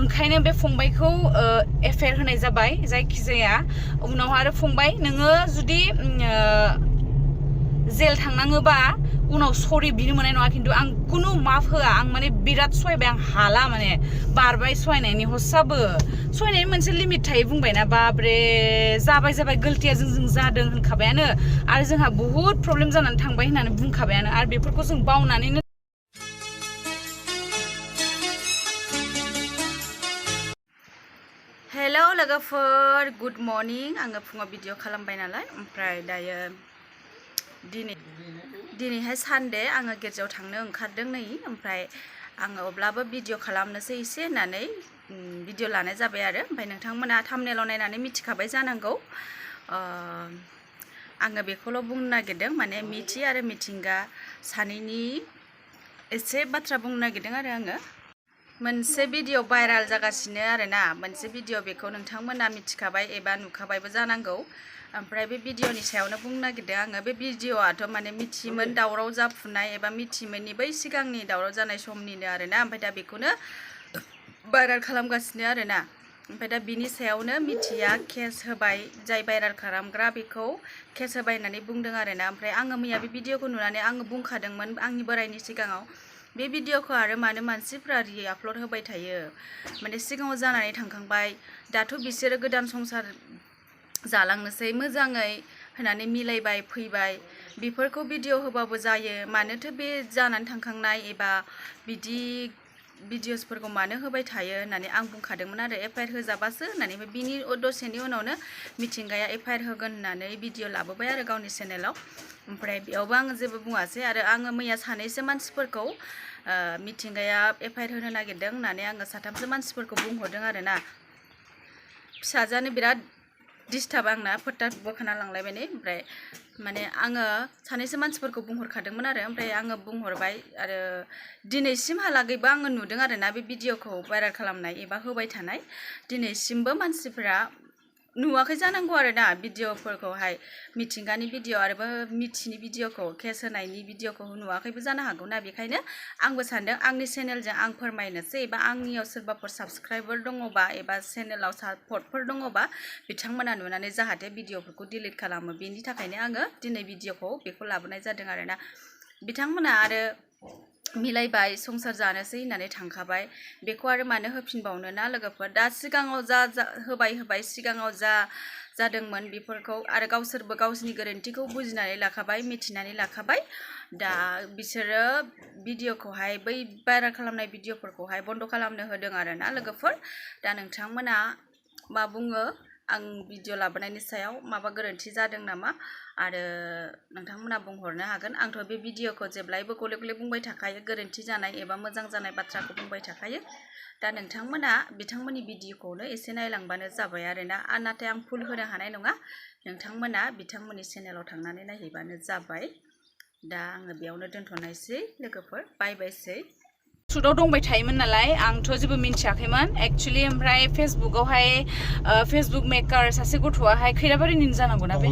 ओंखायनो बे फंबायखौ FIR होनाय जाबाय जायखिजाया उनाव आरो फंबाय नोङो जुदि जेल थांनाङोबा उनाव सरि बिनो मोननाय नङा खिन्थु आं कुनु माफ होआ आं माने बिराद सहायबाय आं हाला माने बारबाय सहायनायनि हसाबो सहायनायनि मोनसे लिमिट थायो बुंबायना बाब्रे जाबाय गलतिया जों जादों होनखाबायानो आरो जोंहा बहुत प्रब्लेम जानानै थांबाय होननानै बुंखाबायानो आरो बेफोरखौ जों बावनानैनो हेलौ लोगोफोर गुड मर्निं आङो फुङाव भिडिअ खालामबाय नालाय ओमफ्राय दायो दिनैहाय सानडे आङो गिर्जायाव थांनो ओंखारदों नै ओमफ्राय आङो अब्लाबो भिडिअ खालामनोसै एसे होननानै भिडिअ लानाय जाबाय आरो ओमफ्राय नोंथांमोना थाम्बनेलाव नायनानै मिथिखाबाय जानांगौ आङो बेखौल' बुंनो नागिरदों माने मिथि आरो मिथिंगा सानैनि एसे बाथ्रा बुंनो नागिरदों आरो आङो मोनसे भिडिअ भाइराल जागासिनो आरोना मोनसे भिडिअ बेखौ नोंथांमोना मिथिखाबाय एबा नुखाबायबो जानांगौ ओमफ्राय बे भिडिअनि सायावनो बुंनो नागिरदों आङो बे भिडिअआथ' माने मिथिमोन दावराव जाफुनाय एबा मिथिमोननि बै सिगांनि दावराव जानाय समनिनो आरोना ओमफ्राय दा बेखौनो भाइराल खालामगासिनो आरोना ओमफ्राय दा बिनि सायावनो मिथिया केस होबाय जाय भाइराल खालामग्रा बेखौ केस होबाय होननानै बुंदों आरोना ओमफ्राय आङो मैया बे भिडिअखौ नुनानै आङो बुंखादोंमोन आंनि बोरायनि सिगाङाव बे भिडिअखौ आरो मानो मानसिफ्रा रि-आपल'ड होबाय थायो माने सिगाङाव जानानै थांखांबाय दाथ' बिसोरो गोदान संसार जालांनोसै मोजाङै होनानै मिलायबाय फैबाय बेफोरखौ भिडिअ होबाबो जायो मानोथो बे जानानै थांखांनाय एबा बिदि भिडिअसफोरखौ मानो होबाय थायो होननानै आं बुंखादोंमोन आरो FIR होजाबासो होननानै बिनि दसेनि उनावनो मिथिंगाया FIR होगोन होननानै भिडिअ लाबोबाय आरो गावनि चेनेलाव ओमफ्राय बेयावबो आङो जेबो बुङासै आरो आङो मैया सानैसो मानसिफोरखौ मिथिंगाया FIR होनो नागिरदों होननानै आङो साथामसो मानसिफोरखौ बुंहरदों आरोना फिसाजानो बिराद डिस्टार्ब आंना फोथारबो खोना लांलायबाय नै ओमफ्राय माने आङो सानैसो मानसिफोरखौ बुंहरखादोंमोन आरो ओमफ्राय आङो बुंहरबाय आरो दिनैसिमहालागैबो आङो नुदों आरोना बे भिडिअखौ भाइराल खालामनाय एबा होबाय थानाय दिनैसिमबो मानसिफोरा नुवाखै जानांगौ आरोना भिडिअफोरखौहाय मिथिंगानि भिडिअ आरो मिथिनि भिडिअखौ केस होनायनि भिडिअखौ नुवाखैबो जानो हागौ ना बेखायनो आंबो सानदों आंनि चेनेलजों आं फोरमायनोसै एबा आंनियाव सोरबाफोर साबस्क्राइबार दङबा एबा चेनेलाव सापर्टफोर दङबा बिथांमोना नुनानै जाहाथे भिडिअफोरखौ डिलिट खालामो बेनि थाखायनो आङो दिनै भिडिअखौ बेखौ लाबोनाय जादों आरोना बिथांमोना आरो मिलायबाय संसार जानोसै होननानै थांखाबाय बेखौ आरो मानो होफिनबावनो ना लोगोफोर दा सिगाङाव जा होबाय सिगाङाव जा जादोंमोन बेफोरखौ आरो गावसोरबो गावसिनि गोरोन्थिखौ बुजिनानै लाखाबाय मिथिनानै लाखाबाय दा बिसोरो भिडिअखौहाय बै भाइराल खालामनाय भिडिअफोरखौहाय बन्द खालामनो होदों आरोना लोगोफोर दा नोंथांमोना मा बुङो आं भिडिअ लाबोनायनि सायाव माबा गोरोन्थि जादों नामा आरो नोंथांमोना बुंहरनो हागोन आंथ' बे भिडिअखौ जेब्लायबो गले गले बुंबाय थाखायो गोरोन्थि जानाय एबा मोजां जानाय बाथ्राखौ बुंबाय थाखायो दा नोंथांमोना बिथांमोननि भिडिअखौनो एसे नायलांबानो जाबाय आरोना नाथाय आं फुल होनो हानाय नङा नोंथांमोना बिथांमोननि चेनेलाव थांनानै नायहैबानो जाबाय दा आङो बेयावनो दोनथ'नायसै लोगोफोर बाय बायसै सुटआव दंबाय थायोमोन नालाय आंथ' जेबो मिन्थियाखैमोन एक्चुअली ओमफ्राय फेसबुकआवहाय फेसबुक मेकार सासे गथ'आहाय खैराबारिनि जानांगौ ना बे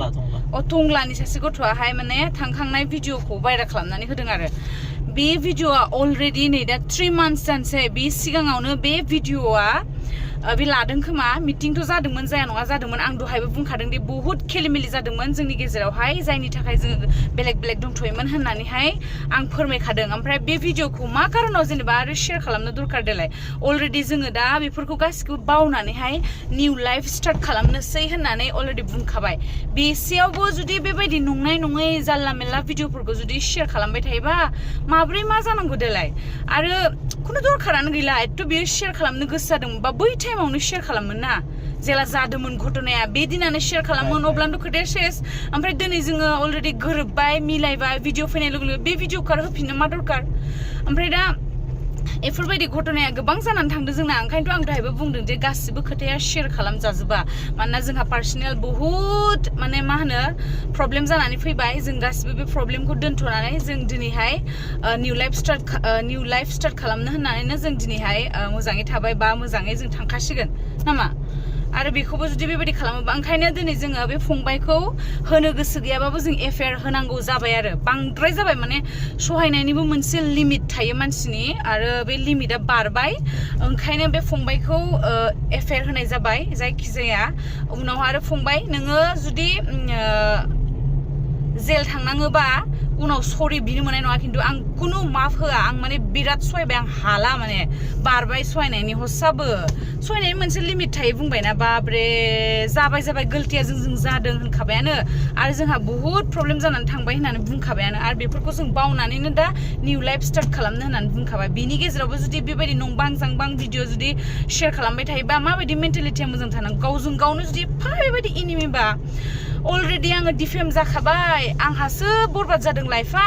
टंलानि सासे गथ'आहाय माने थांखांनाय भिडिअखौ भाइराल खालामनानै होदों आरो बे भिडिअआ अलरेडि नै दा 3 months जानोसै बे सिगाङावनो बे भिडिअआ बे लादों खोमा मिटिंथ' जादोंमोन जाया नङा जादोंमोन आं दहायबो बुंखादों दि बहुत खेलिमेलि जादोंमोन जोंनि गेजेरावहाय जायनि थाखाय जोङो बेलेग दंथ'योमोन होननानैहाय आं फोरमायखादों ओमफ्राय बे भिडिअखौ मा कारनाव जेनेबा आरो शेयार खालामनो दरकार देलाय अलरेडि जोङो दा बेफोरखौ गासिखौबो बावनानैहाय निउ लाइफ स्टार्ट खालामनोसै होननानै अलरेडि बुंखाबाय बेसेयावबो जुदि बेबायदि नंनाय नङै जाल्ला मेल्ला भिडिअफोरखौ जुदि शेयार खालामबाय थायोबा माब्रै मा जानांगौ देलाय आरो खुनु दरकारानो गैला एथ' बियो शेयार खालामनो गोसो जादोंमोनबा बै टाइमावनो शेयार खालामोन ना जेला जादोंमोन घटनाया बे दिनानो शेयार खालामोन अब्लानोथ' खोथाया सेस ओमफ्राय दिनै जोङो अलरेडि गोरोबबाय मिलायबाय भिडिअ फैनाय लोगो लोगो बे भिडिअखौ होफिननो मा दरकार ओमफ्राय दा बेफोरबायदि घटनाया गोबां जानानै थांदों जोंना ओंखायनोथ' आं दहायबो बुंदों जे गासिबो खोथाया शेयार खालामजाजोबा मानोना जोंहा पार्सनेल बहुद माने मा होनो प्रब्लेम जानानै फैबाय जों गासिबो बे प्रब्लेमखौ दोनथ'नानै जों दिनैहाय निउ लाइफ स्टार्ट खालामनो होननानैनो जों दिनैहाय मोजाङै थाबाय बा मोजाङै जों थांखासिगोन नामा आरो बेखौबो जुदि बेबायदि खालामोबा ओंखायनो दिनै जोङो बे फंबायखौ होनो गोसो गैयाबाबो जों FIR होनांगौ जाबाय आरो बांद्राय जाबाय माने सहायनायनिबो मोनसे लिमिट थायो मानसिनि आरो बे लिमिटआ बारबाय ओंखायनो बे फंबायखौ FIR होनाय जाबाय जायखिजाया उनाव आरो फंबाय नोङो जुदि जेल थांनाङोबा उनाव सरि बिनो मोननाय नङा खिन्थु आं कुनु माफ होआ आं माने बिराद सहायबाय आं हाला माने बारबाय सहायनायनि हसाबो सहायनायनि मोनसे लिमिट थायो बुंबायना बाब्रे जाबाय गलतिया जों जादों होनखाबायानो आरो जोंहा बहुत प्रब्लेम जानानै थांबाय होननानै बुंखाबायानो आरो बेफोरखौ जों बावनानैनो दा निउ लाइफ स्टार्ट खालामनो होननानै बुंखाबाय बिनि गेजेरावबो जुदि बेबायदि नंबां जांबां भिडिअ जुदि शेयार खालामबाय थायोबा माबायदि मेन्टेलिटिया मोजां थानांगौ गावजों गावनो जुदि बेबायदि एनिमिबा अलरेडि आङो डिफेम जाखाबाय आंहासो बरबाद जादों लाइफआ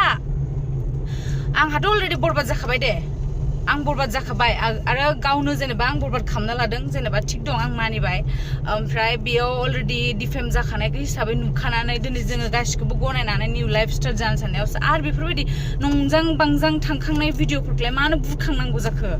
आंहाथ' अलरेडि बरबाद जाखाबाय दे आं बरबाद जाखाबाय आरो गावनो जेनेबा आं बरबाद खालामना लादों जेनेबा थिग दं आं मानिबाय ओमफ्राय बेयाव अलरेडि डिफेम जाखानायखौ हिसाबै नुखानानै दिनै जोङो गासिखौबो गनायनानै निउ लाइफ स्टार्ट जानो साननायावसो आरो बेफोरबायदि नंजां बांजां थांखांनाय भिडिअफोरखौलाय मानो बुरखांनांगौ जाखो